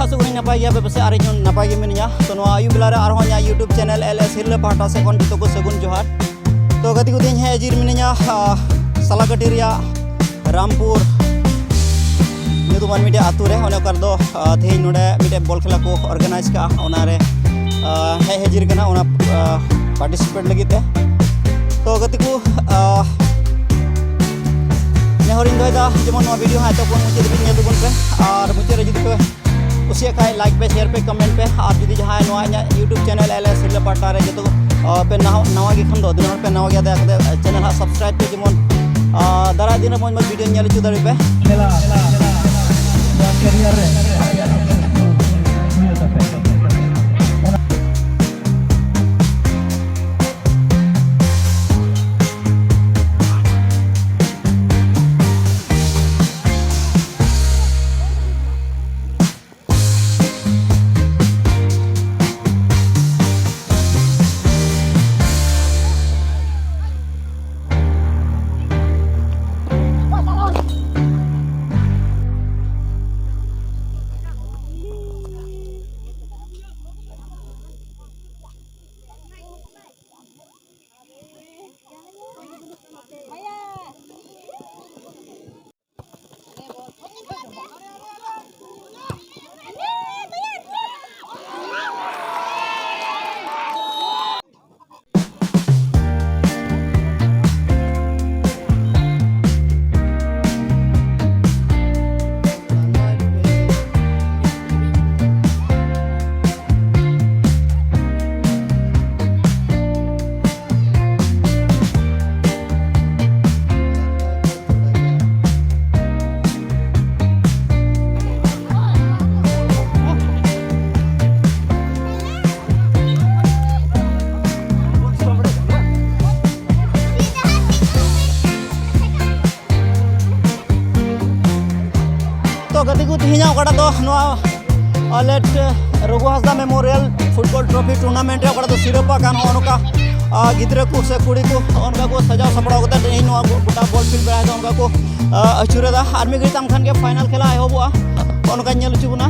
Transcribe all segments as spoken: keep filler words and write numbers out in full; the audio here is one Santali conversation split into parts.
ᱟᱥᱚᱜ ᱠᱟᱹᱱᱟᱹᱧ ᱱᱟᱯᱟᱭ ᱜᱮᱭᱟᱯᱮ ᱯᱟᱥᱮ, ᱟᱨ ᱤᱧ ᱦᱚᱸ ᱱᱟᱯᱟᱭ ᱜᱮ ᱢᱤᱱᱟᱹᱧᱟ᱾ ᱛᱚ, ᱱᱚᱣᱟ ᱟᱹᱭᱩᱵ ᱵᱮᱞᱟ ᱨᱮ ᱟᱨᱦᱚᱸ ᱤᱧᱟᱹᱜ YouTube channel LS ᱦᱤᱨᱞᱟᱹ ᱯᱟᱦᱴᱟ ᱥᱮᱫ ᱠᱷᱚᱱ ᱡᱚᱛᱚ ᱠᱚ ᱥᱟᱹᱜᱩᱱ ᱡᱚᱦᱟᱨ᱾ ᱛᱚ, ᱜᱟᱛᱮ ᱠᱚ, ᱛᱮᱦᱮᱧ ᱦᱮᱡ ᱦᱟᱹᱡᱤᱨ ᱢᱤᱱᱟᱹᱧᱟ, ᱟ, ᱥᱟᱞᱟᱠᱟᱹᱴᱤ ᱨᱮᱭᱟᱜ ᱨᱟᱢᱯᱩᱨ ᱧᱩᱛᱩᱢᱟᱱ ᱢᱤᱫᱴᱮᱡ ᱟᱹᱛᱩ ᱨᱮ᱾ ᱚᱱᱮ ᱚᱠᱟ ᱨᱮᱫᱚ, ᱟ, ᱛᱮᱦᱮᱧ ᱱᱚᱰᱮ ᱢᱤᱫᱴᱮᱡ ᱵᱚᱞ ᱠᱷᱮᱞᱟ ᱠᱚ organize ᱠᱟᱜᱼᱟ, ᱚᱱᱟ ᱨᱮ, ᱟ, ᱦᱮᱡ ᱦᱟᱹᱡᱤᱨ ᱠᱟᱱᱟ, ᱚᱱᱟ, ᱟ, participate ᱞᱟᱹᱜᱤᱫ ᱛᱮ᱾ ᱛᱚ, ᱜᱟᱛᱮ ᱠᱚ, ᱟ, ᱱᱮᱦᱚᱨᱤᱧ ᱫᱚᱦᱚᱭᱮᱫᱟ, ᱡᱮᱢᱚᱱ ᱱᱚᱣᱟ video ᱦᱟᱸᱜ ᱮᱛᱚᱦᱚᱵ ᱠᱷᱚᱱ ᱢᱩᱪᱟᱹᱫ ᱫᱷᱟᱹᱵᱤᱡ ᱧᱮᱞ ᱛᱟᱵᱚᱱ ᱯᱮ, ᱟᱨ ᱢᱩᱪᱟᱹᱫ ᱨᱮ ᱡᱩᱫᱤ ᱯᱮ ᱠᱩᱥᱤᱭᱟᱜ ᱠᱷᱟᱡ, like ᱯᱮ, share ᱯᱮ, comment ᱯᱮ, ᱟᱨ ᱡᱩᱫᱤ ᱡᱟᱦᱟᱸᱭ ᱱᱚᱣᱟ ᱤᱧᱟᱹᱜ YouTube channel LS ᱦᱤᱨᱞᱟᱹ ᱯᱟᱦᱴᱟ ᱨᱮ ᱡᱚᱛᱚ, ᱟ, ᱯᱮ ᱱᱟᱣᱟ, ᱱᱟᱣᱟ ᱜᱮ ᱠᱷᱟᱱ ᱫᱚ, ᱟᱹᱰᱤ ᱦᱚᱲ ᱯᱮ ᱱᱟᱣᱟ ᱜᱮᱭᱟ, ᱫᱟᱭᱟ ᱠᱟᱛᱮ channel ᱦᱟᱸᱜ subscribe ᱯᱮ, ᱡᱮᱢᱚᱱ, ᱟ, ᱫᱟᱨᱟᱭ ᱫᱤᱱ ᱨᱮ ᱢᱚᱡᱽ ᱢᱚᱡᱽ video ᱧᱮᱞ ᱦᱚᱪᱚ ᱫᱟᱲᱮ ᱯᱮ᱾ ᱠᱷᱮᱞᱟ, ᱱᱚᱣᱟ career ᱨᱮ ᱦᱩᱭᱩᱜ ᱛᱟᱯᱮ᱾ ᱛᱚ ᱜᱟᱛᱮ ᱠᱚ, ᱛᱮᱦᱮᱧᱟᱜ ᱚᱠᱟᱴᱟᱜ ᱫᱚ ᱱᱚᱣᱟ, ᱟ, ᱞᱮᱴ ᱨᱚᱜᱷᱩ ᱦᱟᱸᱥᱫᱟ Memorial Football Trophy Tournament ᱨᱮ ᱚᱠᱟᱴᱟᱜ ᱫᱚ ᱥᱤᱨᱯᱟᱹ ᱠᱟᱱ, ᱦᱚᱸᱜᱼᱚ ᱱᱚᱝᱠᱟ, ᱟ, ᱜᱤᱫᱽᱨᱟᱹ ᱠᱚ ᱥᱮ ᱠᱩᱲᱤ ᱠᱚ ᱦᱚᱸᱜᱼᱚ ᱱᱚᱝᱠᱟ ᱠᱚ ᱥᱟᱡᱟᱣ ᱥᱟᱯᱲᱟᱣ ᱠᱟᱛᱮ ᱛᱮᱦᱮᱧ ᱱᱚᱣᱟ ᱜᱚ-, ᱜᱚᱴᱟ ᱵᱚᱞ ᱯᱷᱤᱞᱰ ᱵᱮᱲᱟᱭ ᱫᱚ ᱚᱱᱠᱟ ᱠᱚ, ᱟ, ᱟᱹᱪᱩᱨᱮᱫᱟ᱾ ᱟᱨ ᱢᱤᱫ ᱜᱷᱟᱹᱲᱤᱡ ᱛᱟᱭᱚᱢ ᱠᱷᱟᱱ ᱜᱮ ᱯᱷᱟᱭᱱᱟᱞ ᱠᱷᱮᱞᱟ ᱮᱦᱚᱵᱚᱜᱼᱟ, ᱚᱱᱠᱟᱧ ᱧᱮᱞ ᱦᱚᱪᱚ ᱵᱚᱱᱟ᱾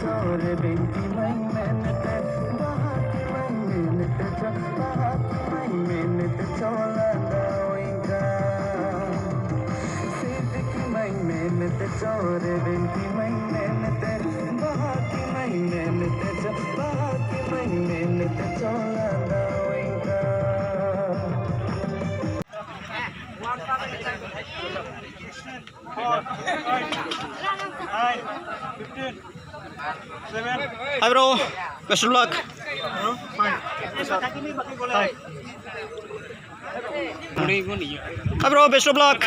ᱨᱮ ᱵᱤᱱᱛᱤ ᱢᱟᱹᱧ ᱢᱮᱱᱛᱮ, ᱵᱟᱦᱟ ᱠᱤ ᱢᱟᱹᱧ ᱢᱮᱱᱛᱮ ᱪᱚ, ᱵᱟᱦᱟ ᱠᱤ ᱢᱟᱹᱧ ᱢᱮᱱᱛᱮ ᱪᱚ ᱞᱟᱸᱫᱟᱣᱤᱧ ᱠᱟᱱ᱾ ᱥᱤᱫ ᱠᱤ ᱢᱟᱹᱧ ᱢᱮᱱᱛᱮ ᱪᱚ ᱨᱮ ᱵᱤᱱᱛᱤ ᱢᱟᱹᱧ ᱢᱮᱱᱛᱮ, ᱵᱟᱦᱟ ᱠᱤ ᱢᱟᱹᱧ ᱢᱮᱱᱛᱮ ᱪᱚ, ᱵᱟᱦᱟ ᱠᱤ ᱢᱟᱹᱧ ᱢᱮᱱᱛᱮ ᱪᱚ ᱞᱟᱸᱫᱟᱣᱤᱧ ᱠᱟᱱ᱾ Hi bro, best of luck. Hi bro, best of luck.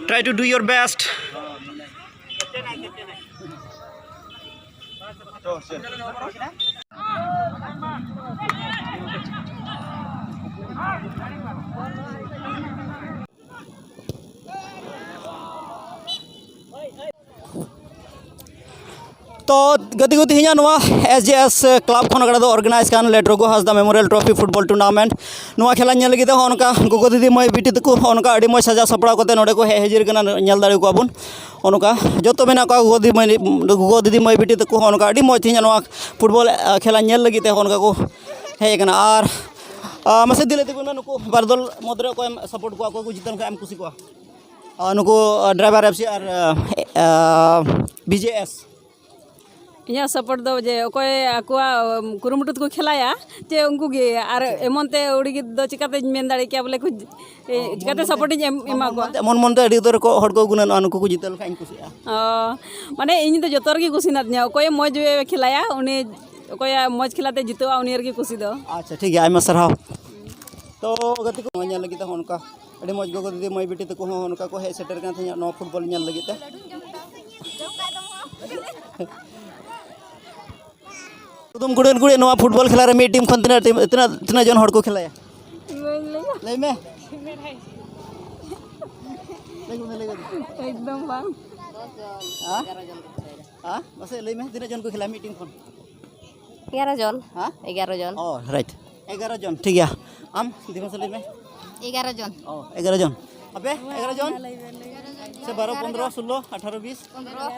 Try to do your best. ᱛᱚ ᱜᱟᱛᱮ ᱠᱚ, ᱛᱮᱦᱮᱧᱟᱜ ᱱᱚᱣᱟ S J S club ᱠᱷᱚᱱ ᱚᱠᱟᱴᱟᱜ ᱫᱚ organize ᱠᱟᱱ ᱞᱮᱴ ᱨᱚᱜᱷᱩ ᱦᱟᱸᱥᱫᱟ Memorial Trophy football tournament, ᱱᱚᱣᱟ ᱠᱷᱮᱞᱟ ᱧᱮᱞ ᱞᱟᱹᱜᱤᱫ ᱛᱮᱦᱚᱸ ᱚᱱᱠᱟ ᱜᱚᱜᱚ ᱫᱤᱫᱤ ᱢᱟᱹᱭ ᱵᱤᱴᱤ ᱛᱟᱠᱚ ᱦᱚᱸ ᱚᱱᱠᱟ ᱟᱹᱰᱤ ᱢᱚᱡᱽ ᱥᱟᱡᱟᱣ ᱥᱟᱯᱲᱟᱣ ᱠᱟᱛᱮ ᱱᱚᱰᱮ ᱠᱚ ᱦᱮᱡ ᱦᱟᱹᱡᱤᱨ ᱠᱟᱱᱟ, ᱧᱮᱞ ᱫᱟᱲᱮ ᱠᱚᱣᱟ ᱵᱚᱱ᱾ ᱚᱱᱠᱟ ᱡᱚᱛᱚ ᱢᱮᱱᱟᱜ ᱠᱚᱣᱟ ᱜᱚᱜᱚ ᱫᱤᱫᱤ ᱢᱟᱹᱭ, ᱜᱚᱜᱚ ᱫᱤᱫᱤ ᱢᱟᱹᱭ ᱵᱤᱴᱤ ᱛᱟᱠᱚ ᱦᱚᱸ ᱚᱱᱠᱟ ᱟᱹᱰᱤ ᱢᱚᱡᱽ ᱛᱮᱦᱮᱧᱟᱜ ᱱᱚᱣᱟ football ᱠᱷᱮᱞᱟ ᱧᱮᱞ ᱞᱟᱹᱜᱤᱫ ᱛᱮ ᱚᱱᱠᱟ ᱠᱚ ᱦᱮᱡ ᱟᱠᱟᱱᱟ᱾ ᱟᱨ ᱟᱨ ᱢᱟᱥᱮ ᱫᱤ ᱞᱟᱹᱭ ᱛᱟᱵᱚᱱ ᱢᱮ, ᱱᱩᱠᱩ ᱵᱟᱨ ᱫᱚᱞ ᱢᱚᱫᱽᱫᱷᱮ ᱨᱮ ᱚᱠᱚᱭᱮᱢ support ᱠᱚᱣᱟ, ᱚᱠᱚᱭ ᱠᱚ ᱡᱤᱛᱟᱹᱣ ᱞᱮᱱᱠᱷᱟᱱ ᱮᱢ ᱠᱩᱥᱤ ᱠᱚᱣᱟ? ᱟᱨ ᱱᱩᱠᱩ ᱟᱨ driver F C ᱟᱨ B J S᱾ ᱤᱧᱟᱹᱜ support ᱫᱚ ᱡᱮ ᱚᱠᱚᱭ ᱟᱠᱚᱣᱟᱜ ᱠᱩᱨᱩᱢᱩᱴᱩ ᱛᱮᱠᱚ ᱠᱷᱮᱞᱟᱭᱟ, ᱡᱮ ᱩᱱᱠᱩ ᱜᱮ᱾ ᱟᱨ ᱮᱢᱚᱱ ᱛᱮ ᱟᱹᱣᱲᱤ ᱜᱮ ᱫᱚ ᱪᱤᱠᱟᱹᱛᱮᱧ ᱢᱮᱱ ᱫᱟᱲᱮ ᱠᱮᱭᱟ ᱵᱚᱞᱮ ᱠᱚ, ᱮ, ᱪᱤᱠᱟᱹᱛᱮ support ᱤᱧ ᱮᱢ, ᱮᱢᱟ ᱠᱚᱣᱟ? ᱢᱚᱱ ᱢᱚᱱᱛᱮ ᱟᱹᱰᱤ ᱩᱛᱟᱹᱨ ᱠᱚ ᱦᱚᱲ ᱠᱚ ᱜᱩᱱᱟᱹᱱᱚᱜᱼᱟ, ᱱᱩᱠᱩ ᱠᱚ ᱡᱤᱛᱟᱹᱣ ᱞᱮᱠᱷᱟᱱ ᱤᱧ ᱠᱩᱥᱤᱜᱼᱟ᱾ ᱚ, ᱢᱟᱱᱮ ᱤᱧ ᱫᱚ ᱡᱚᱛᱚ ᱨᱮᱜᱮ ᱠᱩᱥᱤ ᱢᱮᱱᱟᱜ ᱛᱤᱧᱟᱹ᱾ ᱚᱠᱚᱭᱮ ᱢᱚᱡᱽ ᱮ ᱠᱷᱮᱞᱟᱭᱟ, ᱩᱱᱤ, ᱚᱠᱚᱭᱟᱜ ᱢᱚᱡᱽ ᱠᱷᱮᱞᱟᱛᱮ ᱡᱤᱛᱟᱹᱜᱼᱟ, ᱩᱱᱤ ᱨᱮᱜᱮ ᱠᱩᱥᱤ ᱫᱚ᱾ ᱟᱪᱪᱷᱟ, ᱴᱷᱤᱠ ᱜᱮᱭᱟ, ᱟᱭᱢᱟ ᱥᱟᱨᱦᱟᱣ᱾ ᱛᱚ ᱜᱟᱛᱮ ᱠᱚ, ᱱᱚᱣᱟ ᱧᱮᱞ ᱞᱟᱹᱜᱤᱫ ᱛᱮᱦᱚᱸ ᱚᱱᱠᱟ ᱟᱹᱰᱤ ᱢᱚᱡᱽ ᱜᱚᱜᱚ ᱫᱤᱫᱤ ᱢᱟᱹᱭ ᱵᱤᱴᱤ ᱛᱟᱠᱚ ᱦᱚᱸ ᱚᱱᱠᱟ ᱠᱚ ᱦᱮᱡ ᱥᱮᱴᱮᱨ ᱠᱟᱱ ᱛᱟᱦᱮᱸᱫ ᱱᱚᱣᱟ football ᱧᱮᱞ ᱞᱟᱹᱜᱤᱫ ᱛᱮ᱾ ᱠᱩᱫᱩᱢ ᱠᱩᱲᱤᱫ ᱠᱩᱲᱤᱫ, ᱱᱚᱣᱟ football ᱠᱷᱮᱞᱟ ᱨᱮ ᱢᱤᱫ team ᱠᱷᱚᱱ ᱛᱤᱱᱟᱹᱜ team, ᱛᱤᱱᱟᱹᱜ, ᱛᱤᱱᱟᱹᱜ ᱡᱚᱱ ᱦᱚᱲ ᱠᱚ ᱠᱷᱮᱞᱟᱭᱟ? ᱞᱟᱹᱭ ᱢᱮ᱾ ᱞᱟᱹᱭ ᱢᱮ, ᱞᱟᱹᱭ ᱢᱮ᱾ ᱮᱠᱫᱚᱢ ᱵᱟᱝ᱾ ᱦᱮᱸ? ᱦᱮᱸ? ᱢᱟᱥᱮ ᱞᱟᱹᱭ ᱢᱮ, ᱛᱤᱱᱟᱹᱜ ᱡᱚᱱ ᱠᱚ ᱠᱷᱮᱞᱟ ᱢᱤᱫ team ᱠᱷᱚᱱ? ᱮᱜᱟᱨᱚ ᱡᱚᱱ᱾ ᱦᱮᱸ? ᱮᱜᱟᱨᱚ ᱡᱚᱱ᱾ ᱚ, right. ᱮᱜᱟᱨᱚ ᱡᱚᱱ, ᱴᱷᱤᱠ ᱜᱮᱭᱟ᱾ ᱟᱢ, ᱫᱤ, ᱢᱟᱥᱮ ᱞᱟᱹᱭ ᱢᱮ᱾ ᱮᱜᱟᱨᱚ ᱡᱚᱱ᱾ ᱚ, ᱮᱜᱟᱨᱚ ᱡᱚᱱ᱾ ᱟᱯᱮ? ᱮᱜᱟᱨᱚ ᱡᱚᱱ? ᱥᱮ ᱵᱟᱨᱚ, ᱯᱚᱱᱫᱽᱨᱚ, ᱥᱳᱞᱞᱳ, ᱟᱴᱷᱟᱨᱚ, ᱵᱤᱥ?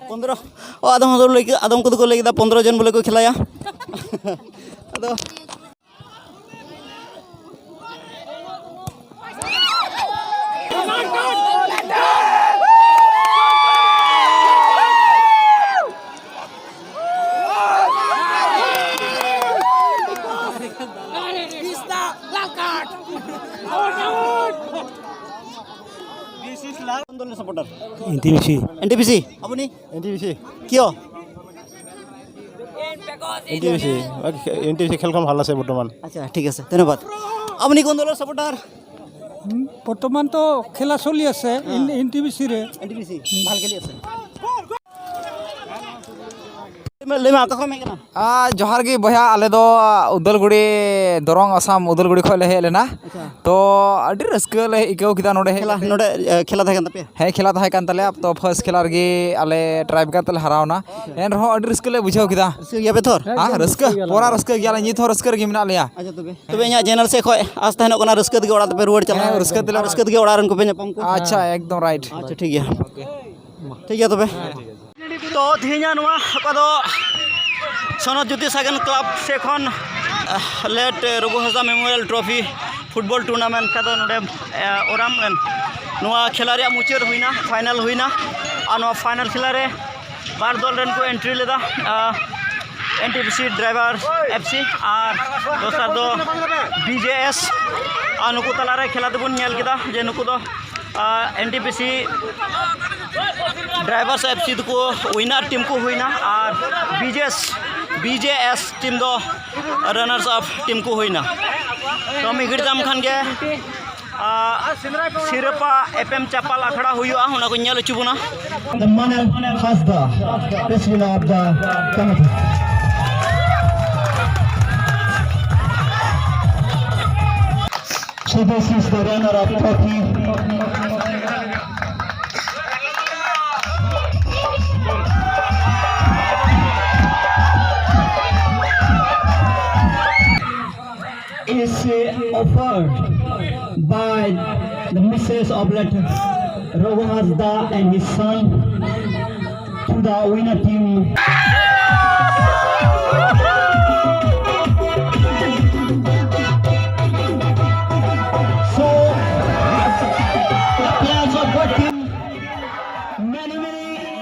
ᱯᱚᱱᱫᱽᱨᱚ᱾ ᱚ, ᱟᱫᱚᱢ ᱦᱚᱲ ᱫᱚ ᱞᱟᱹᱭ ᱠᱮᱫᱟ, ᱟᱫᱚᱢ ᱠᱚᱫᱚ ᱠᱚ ᱞᱟᱹᱭ ᱠᱮᱫᱟ ᱯᱚᱱᱫᱽᱨᱚ ᱡᱚᱱ ᱵᱚᱞᱮ ᱠᱚ ᱠᱷᱮᱞᱟᱭᱟ᱾ ᱟᱫᱚ কোন দলের সাপোর্টার? এনটিপিসি। এনটিপিসি। আপুনি? এনটিপিসি। কিয়? এনটিপিসি। এনটিপিসি খেলখন ভাল আছে বৰ্তমান। আচ্ছা, ঠিক আছে, ধন্যবাদ। আপুনি কোন দলৰ ছাপোৰ্টাৰ? বৰ্তমান তো খেলা চলি আছে এনটিপিচিৰে। এনটিপিচি। ভাল খেলি আছে। ᱞᱟᱹᱭ ᱢᱮ, ᱞᱟᱹᱭ ᱢᱮ, ᱚᱠᱟ ᱠᱷᱚᱱ ᱮᱢ ᱦᱮᱡ ᱠᱟᱱᱟ? ᱟᱨ ᱡᱚᱦᱟᱨ ᱜᱮ ᱵᱚᱭᱦᱟ, ᱟᱞᱮ ᱫᱚ ᱩᱫᱟᱞᱜᱩᱲᱤ, ᱫᱚᱨᱚᱝ, ᱟᱥᱟᱢ, ᱩᱫᱟᱞᱜᱩᱲᱤ ᱠᱷᱚᱱ ᱞᱮ ᱦᱮᱡ ᱞᱮᱱᱟ᱾ ᱟᱪᱪᱷᱟ᱾ ᱛᱚ ᱟᱹᱰᱤ ᱨᱟᱹᱥᱠᱟᱹ ᱞᱮ ᱟᱹᱭᱠᱟᱹᱣ ᱠᱮᱫᱟ ᱱᱚᱰᱮ ᱦᱮᱡ ᱠᱷᱮᱞᱟ ᱠᱟᱛᱮ᱾ ᱱᱚᱰᱮ, ᱮ, ᱠᱷᱮᱞᱟ ᱛᱟᱦᱮᱸ ᱠᱟᱱ ᱛᱟᱯᱮᱭᱟ? ᱦᱮᱸ, ᱠᱷᱮᱞᱟ ᱛᱟᱦᱮᱸ ᱠᱟᱱ ᱛᱟᱞᱮᱭᱟ᱾ ᱛᱚ ᱯᱷᱟᱥᱴ ᱠᱷᱮᱞᱟ ᱨᱮᱜᱮ ᱟᱞᱮ ᱴᱨᱟᱭ ᱵᱮᱠᱟᱨ ᱛᱮᱞᱮ ᱦᱟᱨᱟᱣᱱᱟ᱾ ᱮᱱ ᱨᱮᱦᱚᱸ ᱟᱹᱰᱤ ᱨᱟᱹᱥᱠᱟᱹ ᱞᱮ ᱵᱩᱡᱷᱟᱹᱣ ᱠᱮᱫᱟ᱾ ᱨᱟᱹᱥᱠᱟᱹ ᱜᱮᱭᱟ ᱯᱮ ᱛᱷᱚᱨ? ᱦᱮᱸ, ᱨᱟᱹᱥᱠᱟᱹ, ᱯᱩᱨᱟ ᱨᱟᱹᱥᱠᱟᱹ ᱜᱮᱭᱟᱞᱮ, ᱱᱤᱛ ᱦᱚᱸ ᱨᱟᱹᱥᱠᱟᱹ ᱨᱮᱜᱮ ᱢᱮᱱᱟᱜ ᱞᱮᱭᱟ᱾ ᱟᱪᱪᱷᱟ, ᱛᱚᱵᱮ, ᱛᱚᱵᱮ ᱤᱧᱟᱹᱜ ᱪᱮᱱᱮᱞ ᱥᱮᱫ ᱠᱷᱚᱱ ᱟᱥ ᱛᱟᱦᱮᱱᱚᱜ ᱠᱟᱱᱟ, ᱨᱟᱹᱥᱠᱟᱹ ᱛᱮᱜᱮ ᱚᱲᱟᱜ ᱛᱮᱯᱮ ᱨᱩᱣᱟᱹᱲ ᱪᱟᱞᱟᱜᱼᱟ᱾ ᱦᱮᱸ, ᱨᱟᱹᱥᱠᱟᱹ ᱛᱮᱞᱮ ᱟᱨ ᱨᱟᱹᱥᱠᱟᱹ ᱛᱮᱜᱮ ᱚᱲᱟᱜ ᱨᱮᱱ ᱠᱚᱯᱮ ᱧᱟᱯᱟᱢ ᱠᱚᱣᱟ᱾ ᱟᱪᱪᱷᱟ, ᱮᱠᱫᱚᱢ ᱨᱟᱭᱤᱴ᱾ ᱟᱪᱪᱷᱟ, ᱴᱷᱤᱠ ᱜᱮᱭᱟ᱾ ᱴᱷᱤᱠ ᱜᱮᱭᱟ ᱛᱚᱵᱮ᱾ ᱛᱚ ᱛᱮᱦᱮᱧᱟᱜ ᱱᱚᱣᱟ ᱚᱠᱟ ᱫᱚ ᱥᱚᱱᱚᱛ ᱡᱳᱛᱤ ᱥᱟᱜᱮᱱ ᱠᱞᱟᱵᱽ ᱥᱮᱫ ᱠᱷᱚᱱ, ᱟᱦ, ᱞᱮᱴ ᱨᱚᱜᱷᱩ ᱦᱟᱸᱥᱫᱟ ᱢᱮᱢᱳᱨᱤᱭᱟᱞ ᱴᱨᱚᱯᱷᱤ ᱯᱷᱩᱴᱵᱚᱞ ᱴᱩᱨᱱᱟᱢᱮᱱᱴ ᱠᱟ ᱫᱚ ᱱᱚᱰᱮ, ᱮ, ᱳᱨᱟᱢ ᱨᱮᱱ ᱱᱚᱣᱟ ᱠᱷᱮᱞᱟ ᱨᱮᱭᱟᱜ ᱢᱩᱪᱟᱹᱫ ᱦᱩᱭᱱᱟ, ᱯᱷᱟᱭᱱᱟᱞ ᱦᱩᱭᱱᱟ᱾ ᱟᱨ ᱱᱚᱣᱟ ᱯᱷᱟᱭᱱᱟᱞ ᱠᱷᱮᱞᱟ ᱨᱮ ᱵᱟᱨ ᱫᱚᱞ ᱨᱮᱱ ᱠᱚ ᱮᱱᱴᱨᱤ ᱞᱮᱫᱟ, ᱟᱦ, N T P C driver F C ᱟᱨ ᱫᱚᱥᱟᱨ ᱫᱚ ᱵᱤ ᱡᱮ ᱮᱥ᱾ ᱟᱨ ᱱᱩᱠᱩ ᱛᱟᱞᱟᱨᱮ ᱠᱷᱮᱞᱟ ᱫᱚᱵᱚᱱ ᱧᱮᱞ ᱠᱮᱫᱟ ᱡᱮ ᱱᱩᱠᱩ ᱫᱚ ᱟᱨ N T P C drivers F C ᱫᱚᱠᱚ ᱣᱤᱱᱟᱨ ᱴᱤᱢ ᱠᱚ ᱦᱩᱭᱱᱟ ᱟᱨ B J S, B J S team ᱫᱚ ᱨᱟᱱᱟᱨᱥ ᱟᱯ ᱴᱤᱢ ᱠᱚ ᱦᱩᱭᱱᱟ᱾ ᱛᱚ ᱢᱤᱫ ᱜᱷᱟᱹᱲᱤᱡ ᱛᱟᱭᱚᱢ ᱠᱷᱟᱱ ᱜᱮ, ᱟᱨ ᱥᱤᱨᱯᱟᱹ ᱮᱯᱮᱢ ᱪᱟᱯᱟᱞ ᱟᱠᱷᱲᱟ ᱦᱩᱭᱩᱜᱼᱟ, ᱚᱱᱟ ᱠᱚᱧ ᱧᱮᱞ ᱦᱚᱪᱚ ᱵᱚᱱᱟ᱾ The Manal Hasda, President of the Committee. So this is the runner-up trophy. Is, uh, offered by the Missus of Letter. Raghu Hasda and his son to the winner team. So, the players of both team, many, many